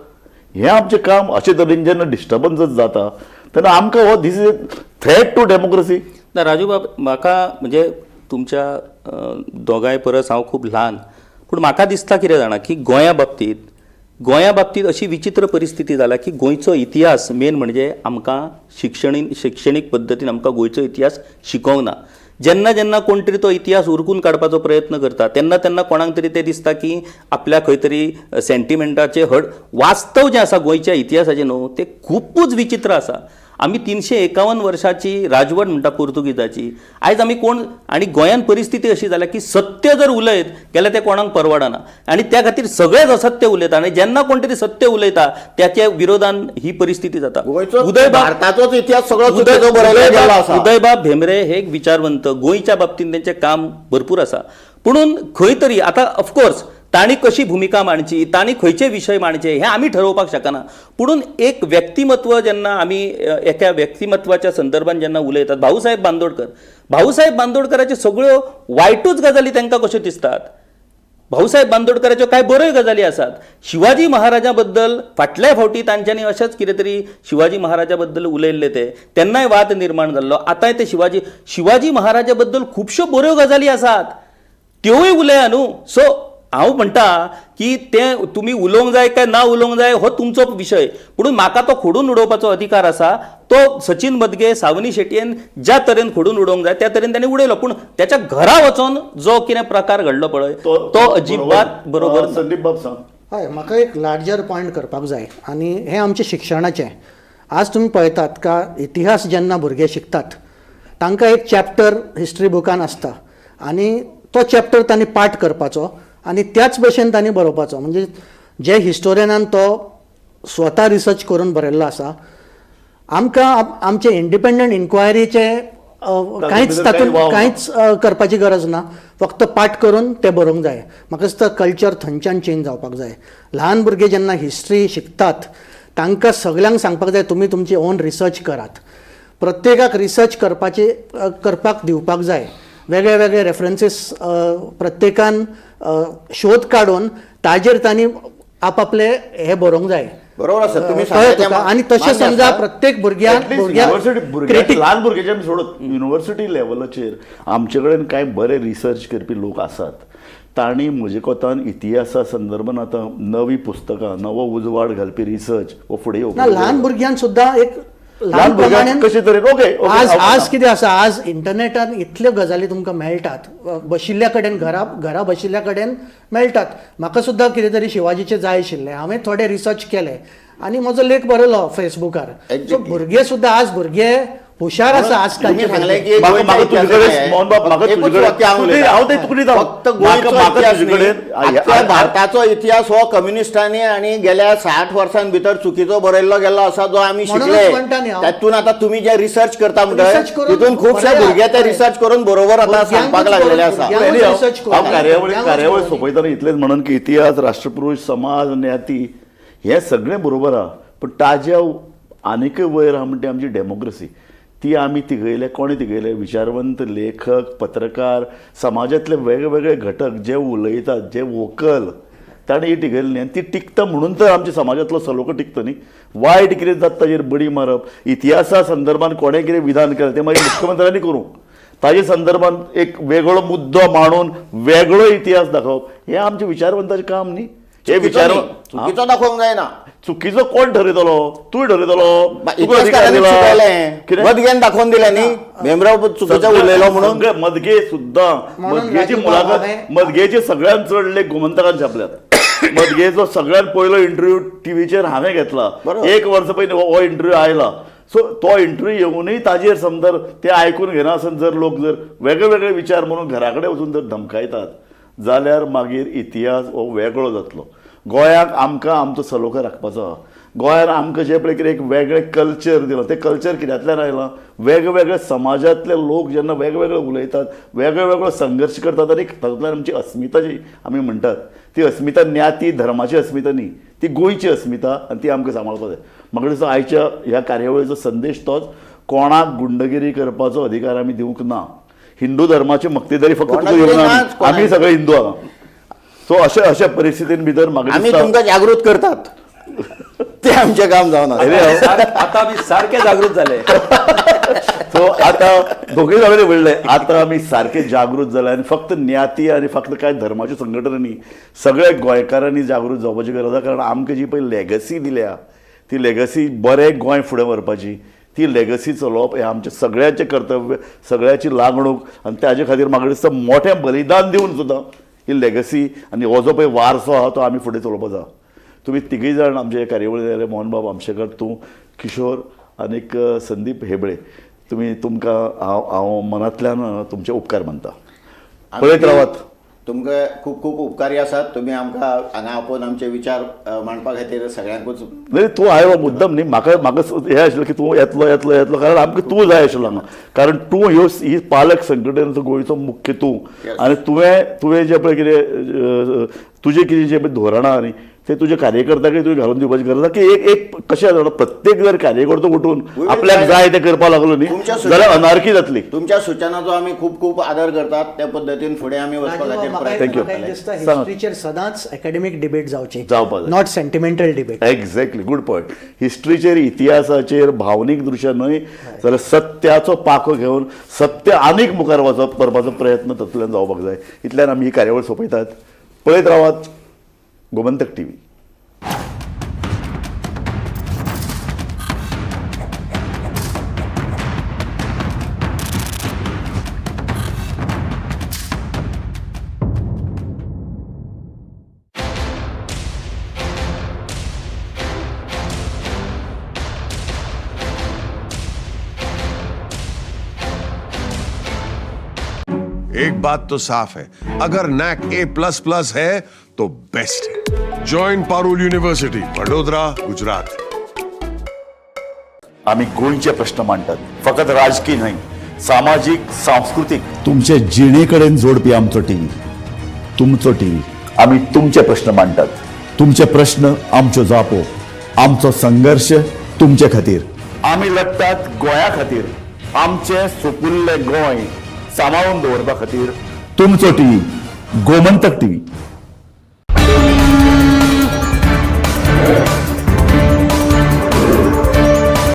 हें आमचें काम. अशे तरेन जेन्ना डिस्टर्बन्सीस जाता तेन्ना आमकां हो this is a threat to democracy. ना राजूबाब, म्हाका म्हणजे तुमच्या दोगांय परस हांव खूब ल्हान, पूण म्हाका दिसता कितें जाणा की गोंया बाबतींत अशी विचित्र परिस्थिती जाल्या की गोंयचो इतिहास मेन म्हणजे आमकां शिक्षणीक पद्दतीन आमकां गोंयचो इतिहास शिकोवंक ना. जेन्ना जेन्ना कोण तरी तो इतिहास उरकून काडपाचो प्रयत्न करता तेन्ना तेन्ना कोणाक तरी तें दिसता की आपल्या खंय तरी सेंटिमेंटाचें हड. वास्तव जें आसा गोंयच्या इतिहासाचें न्हू तें खुपूच विचित्र आसा. आमी 351 वर्साची राजवट म्हणटा पुर्तुगीजाची. आयज आमी कोण आनी गोंयान परिस्थिती अशी जाल्या की सत्य जर उलयत जाल्यार तें कोणाक परवडना आनी त्या खातीर सगळेच असत्य उलयता आनी जेन्ना कोण तरी सत्य उलयता त्याच्या विरोधान ही परिस्थिती जाता. गोंयचो उदयबाब भारताचोच इतिहास सगळो चुकीचो बरयलो गेल्लो आसा. उदयबाब भेंब्रे हे एक विचारवंत, गोंयच्या बाबतींत तेंचें काम भरपूर आसा. पुणून खंय तरी आतां ऑफकोर्स तांणी कशी भुमिका मांडची, तांणी खंयचे विशय मांडचे हें आमी ठरोवपाक शकना. पुणून एक व्यक्तिमत्व जेन्ना आमी एका व्यक्तिमत्वाच्या संदर्भात जेन्ना उलयतात, भाऊसाहेब बांदोडकर, भाऊसाहेब बांदोडकराच्यो सगळ्यो वायटूच गजाली तांकां कश्यो दिसतात? भाऊसाहेब बांदोडकराच्यो कांय बऱ्यो गजाली आसात. शिवाजी महाराजा बद्दल फाटल्या फावटी तांच्यांनी अशेंच कितें तरी शिवाजी महाराजा बद्दल उलयल्ले ते, तेन्नाय वाद निर्माण जाल्लो. आतांय ते शिवाजी महाराजा बद्दल खुबश्यो बऱ्यो गजाली आसात, त्योय उलया न्हू. सो हांव म्हणटा की तें तुमी उलोवंक जाय काय ना उलोवंक जाय हो तुमचो विशय, पूण म्हाका तो खोडून उडोवपाचो अधिकार आसा. तो सचिन मदगे, सावनी शेटयेन ज्या तरेन खोडून उडोवंक जाय त्या तरेन ताणें उडयलो, पूण त्याच्या घरा वचोन जो कितें प्रकार घडलो पळय तो अजिबात बरोबर ना. संदीप बाब सांग. हय, म्हाका एक लार्जर पॉयंट करपाक जाय आनी हें आमचें शिक्षणाचें. आज तुमी पळयतात का इतिहास जेन्ना भुरगे शिकतात तांकां एक चॅप्टर हिस्ट्री बुकान आसता आनी तो चॅप्टर तांणी पाठ करपाचो आनी त्याच भशेन तांणी बरोवपाचो. म्हणजे जे हिस्टोरियनान तो स्वता रिसर्च करून बरयल्लो आसा. आमकां आमचे इंडिपेंडंट इन्क्वायरीचे कांयच भितर कांय तातूंत वाव ना. कांयच करपाची गरज ना, फक्त पाठ करून तें बरोवंक जाय. म्हाका दिसता कल्चर थंयच्यान चेंज जावपाक जाय. ल्हान भुरगे जेन्ना हिस्ट्री शिकतात तांकां सगल्यांक सांगपाक जाय तुमी तुमची ओन रिसर्च करात. प्रत्येकाक रिसर्च करपाची करपाक दिवपाक जाय. वेगळे वेगळे रेफरन्सीस प्रत्येकान शोध काडून ताजेर तांणी आपआपले हे बरोवंक जाय. बरोबर आसा तुम्ही कळ्ळें सांगता तें तुका? आनी तशें मान्य समजा आसा. प्रत्येक भुरग्याक At least भुरग्याक युनिव्हर्सिटी भुरग्याक critic- ल्हान भुरग्याचे आमी सोडत, युनिव्हर्सिटी लेवलाचेर आमचे कडेन कांय बरे रिसर्च करपी लोक आसात. तांणी म्हजे कोतान इतिहासा संदर्भान आतां नवी पुस्तकां, नवो उजवाड घालपी रिसर्च हो फुडें ना येवपाक ल्हान जाय. भुरग्यान सुद्दां एक ल्हान भुरग्यांक प्रमाणेन कशे तरेन ओके ओके, आज हांव आज कितें आसा, आज इंटरनेटार इतल्यो गजाली तुमकां मेळटात, बशिल्ल्या कडेन, घरा घरा बशिल्ल्या कडेन मेळटात. म्हाका सुद्दां कितें तरी शिवाजीचें जाय आशिल्लें, हांवें थोडे रिसर्च केले आनी म्हजो लेख बरयलो फेसबुकार. सो भुरगे सुद्दां आज भुरगे हुशार आसा आजकालचे तुम्ही सांगलें भुरगे. की म्हाका गोंयचा म्हाका इतिहास तुजे कडेन आहे. मोहन बाब म्हाका एकूच तुजे कडेन वाक्य हांव तूं उलयतां. हांव ते तुकडे जावं. फक्त म्हाका गोंयचो म्हाका इतिहास तुजे न्ही, कडेन आख्ख्या भारताचो इतिहास हो कम्युनिस्टांनी आनी गेल्या 60 वर्सां भितर चुकीचो बरयल्लो गेल्लो आसा जो आमी म्हणूनच शिकले. म्हणटा न्ही हांव. तातूंत आतां तुमी जे रिसर्च करता म्हणटा Research करून तितून खुबशे बरयात. भुरगे ते रिसर्च करून बरोबर आतां भुरग्यांकूच सांगपाक लागलेले आसा. भुरग्यांकूच Anyhow, research करून. हांव कार्यावळी भुरग्यांकूच कार्यावळ करून. सोंपयतना इतलेंच म्हणून की इतिहास, राष्ट्रपुरुष, समाज, ज्ञाती हें सगळें बरोबर आहा, पूण ताज्या आनीकय वयर आहा म्हणटा आमची डेमोक्रेसी. ती आमी तिगयल्या. कोणें तिगयल्या? विचारवंत, लेखक, पत्रकार, समाजांतले वेगवेगळे घटक जे उलयतात, जे वोकल, ताणें ही टिगयली न्ही. आनी ती टिकता म्हणून तर आमच्या समाजांतलो सलोखो टिकता न्ही. वायट कितें जाता ताजेर बडी मारप, इतिहासा संदर्भान कोणें कितें विधान केलें तें मागीर मुख्यमंत्र्यांनी करूं, ताजे संदर्भान एक वेगळो मुद्दो मांडून वेगळो इतिहास दाखोवप हें आमच्या विचारवंताचें काम न्ही. हे विचार चुकीचो दाखोवंक जायना. चुकीचो कोण ठरयतलो? तूं ठरयतलो? तुका अधिकार इतिहासकारांनी दिला? चुकयलें, कितें? मदगेन दाखोवन दिलें न्ही भेमराव चुकीचो उलयलो म्हणून. सगळे मदगे सुद्दां म्हणून मदगेची राजू बाब मुलाखत मदगेचे सगळ्यात चड लेख गोमंतकान छापल्यात. मदगेचो सगळ्यात पयलो इंटरव्यू टिवीचेर हांवें घेतला. बरोबर. एक वर्स पयलीं हो इंटरव्यू आयला. सो तो इंटरव्यू येवनूय ताजेर समजा ते आयकून घेना आसून जर लोक जर वेगळे वेगळे विचार म्हणून घरा कडेन वचून जर धमकायतात जाल्यार मागीर इतिहास हो वेगळो जातलो. गोंयाक आमकां आमचो सलोखो राखपाचो आहा. गोंयान आमकां जें पळय कितें एक वेगळें कल्चर दिलां, तें कल्चर कित्यांतल्यान आयलां? वेगवेगळे समाजांतले लोक जेन्ना वेगवेगळे उलयतात, वेगळे संघर्श करतात आनी तातूंतल्यान आमची अस्मिता जी आमी म्हणटात ती अस्मिता ज्ञाती धर्माची अस्मिता न्ही, ती गोंयची अस्मिता आनी ती आमकां सांबाळपाक जाय. म्हाका दिसता आयच्या ह्या कार्यावळीचो संदेश तोच, कोणाक गुंडगिरी करपाचो अधिकार आमी दिवंक ना. हिंदू धर्माची मक्तेदारी फक्त तुका कोणाक दिवंक ना नाच, आमी. कोणाक. आमी सगळे हिंदू आहा. सो अशा अशा परिस्थितीन भितर म्हाका आमी दिसता तुमकां जागृत करतात, ते आमचें काम जावन आसा. आता आमी सारके जागृत जाले. सो आता दोघे जाणांनी म्हणलें आतां आमी सारके जागृत जाले आनी फक्त ज्ञाती आनी फक्त कांय धर्माच्यो संघटना न्ही, सगळ्या गोंयकारांनी जागृत जावपाची गरज आसा. कारण आमकां जी पळय लेगसी दिल्या ती लेगसी बरें गोंय फुडें व्हरपाची, ती लेगसी चलोवप हें आमचें सगळ्यांचें कर्तव्य, सगळ्याची लागणूक. आनी ताजे खातीर म्हाका दिसता मोठें बलिदान दिवन सुद्दां ही लेगसी आनी हो जो पळय वारसो आहा तो आमी फुडें चलोवपाचो आहा. तुमी तिगूय जाण आमचे कार्यावळीर आयले, मोहनबाब आमशेकर, तूं, किशोर आनीक संदीप हेबळे, तुमी तुमकां हांव हांव मनांतल्यान तुमचे उपकार मानता. पळयत रावात. तुमकां खूब खूब उपकारी आसात. तुमी आमकां हांगा आपोवन आमचे विचार मांडपा खातीर सगळ्यांकूच. नाही तूं आयलो मुद्दम न्ही, म्हाका म्हाका हें आशिल्लें की तूं येतलो येतलो येतलो, कारण आमकां तूं जाय आशिल्लो हांगा. कारण तूं ह्यो ही पालक संघटनेचो गोंयचो मुख्य तूं, आनी तुवें तुवें जें पळय कितें तुजें कितें जें पळय धोरणां न्ही ते तुज्या कार्यकर्त्याकय तुवें घालून दिवपाची गरज आसा की एक एक कशें जाणा प्रत्येक जर कार्यकर्तो उठून आपल्याक जाय तें करपाक लागलो न्ही जाल्यार अनार्की जातली. तुमच्या सुचनाचो आमी खूब खूब आदर करतात, त्या पद्दतीन फुडें आमी वचपा खातीर प्रयत्न Thank you. करतले. दिसता हिस्ट्रीचेर सदांच एकेडमीक डिबेट जावची, जावपाक जाय. Not sentimental debate. Exactly, good point. हिस्ट्रीचेर, इतिहासाचेर भावनीक दृश्या न्हय जाल्यार सत्याचो पाखो घेवन सत्य आनीक मुखार वचप करपाचो प्रयत्न तातूंतल्यान जावपाक जाय. इतल्यान आमी ही कार्यावळ सोंपयतात. पळयत रावात गोमंतक टीव्ही. एक बात तो साफ है, अगर नैक A++ है तो बेस्ट है। Join Parul university, Vadodara, Gujarat. आमी गोंयचे प्रश्न मांडटात, फकत राजकी न्हय, सामाजीक, सांस्कृतीक, तुमचे जिणे कडेन जोडपी आमचो टीव्ही, तुमचो टीव्ही. आमी तुमचे प्रश्न मांडटात, तुमचे प्रश्न आमच्यो जापो, आमचो संघर्श तुमचे खातीर. आमी लडटात गोंया खातीर, आमचें सुपुल्लें गोंय सांबाळून दवरपा खातीर. तुमचो टीव्ही, गोमंतक टीव्ही.